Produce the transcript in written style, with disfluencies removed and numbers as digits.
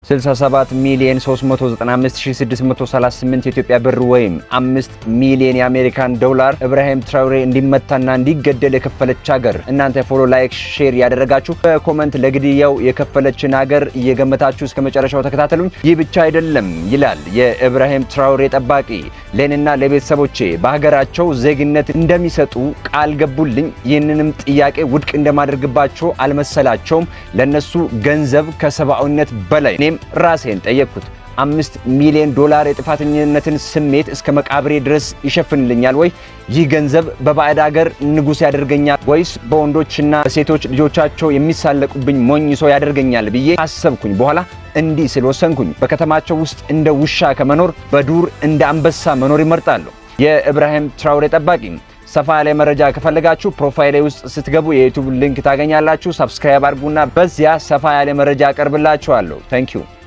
67 ሚሊዮን 395638 የኢትዮጵያ ብር ወይም 5 ሚሊዮን የአሜሪካን ዶላር ኢብራሂም ትራውሬ እንዲመታና እንዲገደል የከፈለች ሀገር፣ እናንተ follow፣ like፣ share ያደረጋችሁ በ comment ለግድያው የከፈለችን ሀገር እየገመታችሁ እስከ መጨረሻው ተከታተሉኝ። ይህ ብቻ አይደለም ይላል የኢብራሂም ትራውሬ ጠባቂ። ለእኔና ለቤተሰቦቼ በሀገራቸው ዜግነት እንደሚሰጡ ቃል ገቡልኝ። ይህንንም ጥያቄ ውድቅ እንደማደርግባቸው አልመሰላቸውም። ለነሱ ገንዘብ ከሰብአዊነት በላይ። እኔም ራሴን ጠየቅኩት። 5 ሚሊዮን ዶላር የጥፋተኝነትን ስሜት እስከ መቃብሬ ድረስ ይሸፍንልኛል ወይ? ይህ ገንዘብ በባዕድ ሀገር ንጉሥ ያደርገኛል ወይስ በወንዶችና በሴቶች ልጆቻቸው የሚሳለቁብኝ ሞኝ ሰው ያደርገኛል ብዬ አሰብኩኝ። በኋላ እንዲህ ስል ወሰንኩኝ። በከተማቸው ውስጥ እንደ ውሻ ከመኖር በዱር እንደ አንበሳ መኖር እመርጣለሁ። የኢብራሂም ትራውሬ ጠባቂ። ሰፋ ያለ መረጃ ከፈለጋችሁ profile ኤ ውስጥ ስትገቡ የ YouTube link ታገኛላችሁ። Subscribe አድርጉና በዚያ ሰፋ ያለ መረጃ አቀርብላችኋለሁ። Thank you.